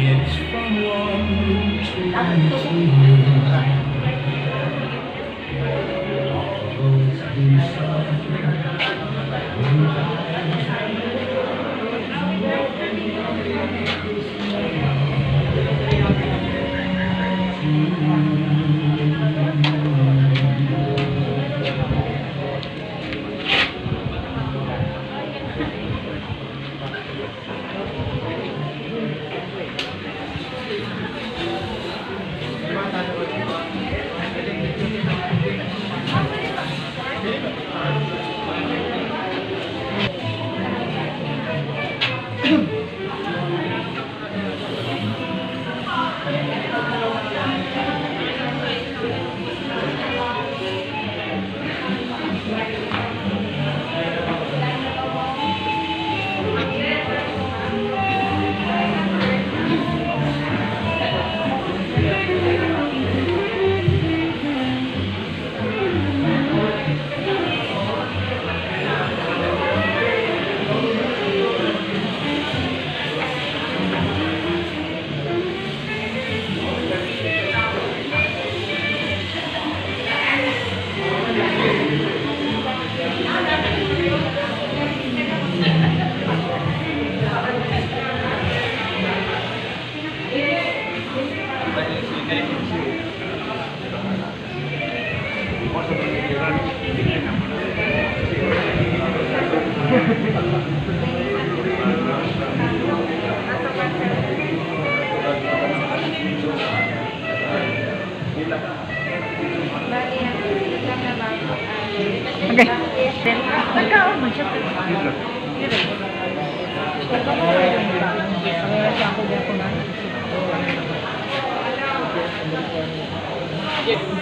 It's from one to two. Okay. Nagkaon man siya.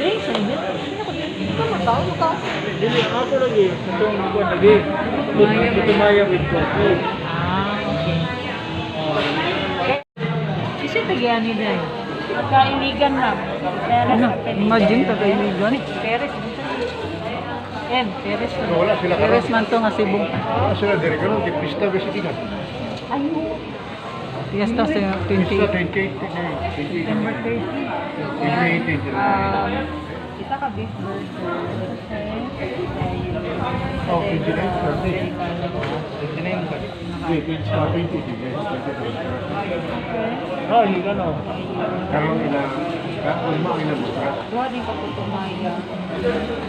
Drinks sa inyo? Dili ako lagi itong kuan lagi. Putumaya with coffee. Ah, okay. Isa tagian ni Day. Pagkailigan, ma'am. Ano? Imagine tagailigan. Peres. M, Peres. Wala sila karon. Peres man to nga Cebu. Wala sila diri karon kay pista ba sa tingnan. Fiesta sa Pista 28. 28, September 30. 28. Isa ka beef burger. Oh, 29, 30. 29 ba? Wait, 20, 29. Ah, iligan oh. Karon ila karon mo ila buka. Duha din ka putumaya.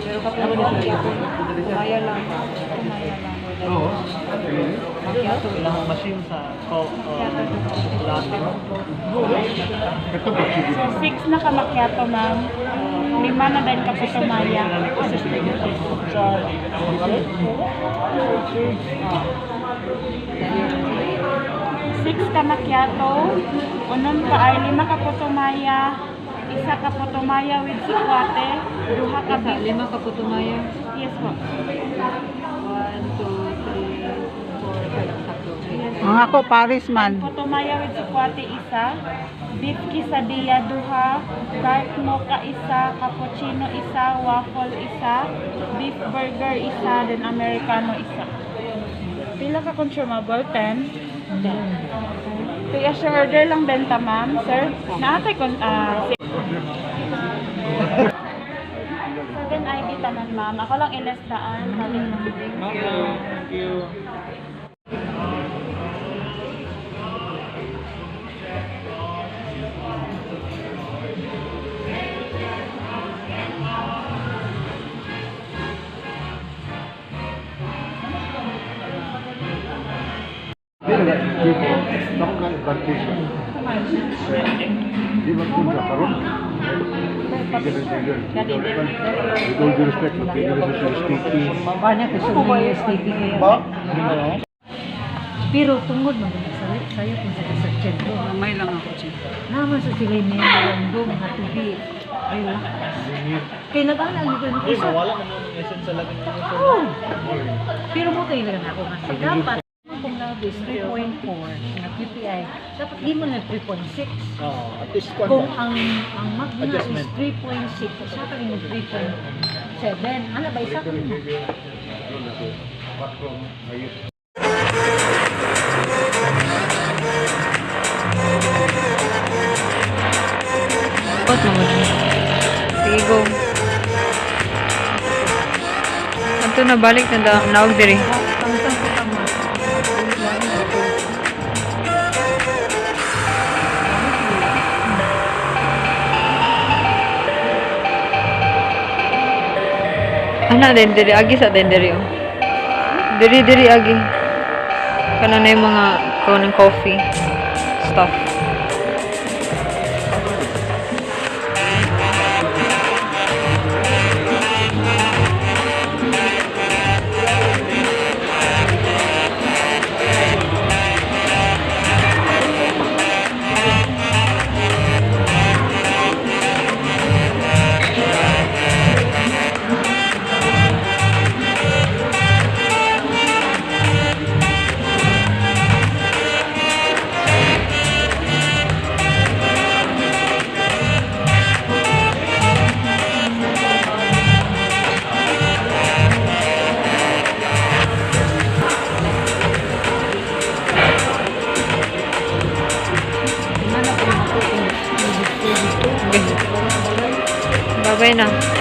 Pero kapag Tumaya lang. Tumaya lang. Oo. Macchiato. Ilang machine sa chocolate. Ito ba sige. So, six na ka macchiato, ma'am. Lima na din ka putumaya. Six ka macchiato, unom ka ay lima ka putumaya, isa ka putumaya with sikwate, duha ka beef. Lima ka putumaya. Yes po. 1, 2, 3, 4, 5. Ang ako Paris man. Putumaya with sikwate isa, beef quesadilla duha, dark mocha isa, cappuccino isa, waffle isa, beef burger isa, then americano isa. Pila ka consumable? 10? 10. Kaya sure order lang benta, ma'am, sir. Naatay kon 7 ID tanan, ma'am. Ako lang iles daan. Balik na. Thank you. Thank you. Wala, di mo. Ako nga advantage. Di ba kung karon? With all due respect, magpigil sa sticky. Bana ko sa mga sticky kayo. Ba? Pero tungod man gud sa sayo kung sa sa sentro. Mamay lang ako dyan. Naman sa sila may random nga tubi. Relax. Kay nag-ana ang ko Hindi, mawala na mo ang essence sa lagi nyo. Oo. Pero mo tayo lang ako nga. Sa dapat kung lab is 3.4 nga QPI, dapat di mo na 3.6. Oo, at least kwan Kung ba? ang magna is Adjustment. 3.6, sa ka rin 3.7. Ano ba isa ko mo? Pot mo mo. Sige, go. Ato na balik na daw naog diri. Pangtang ko pa mo. Ana din diri agi sa din diri oh. Diri diri agi. Kana na yung mga kuan ng coffee stuff. Okay. Bye-bye na.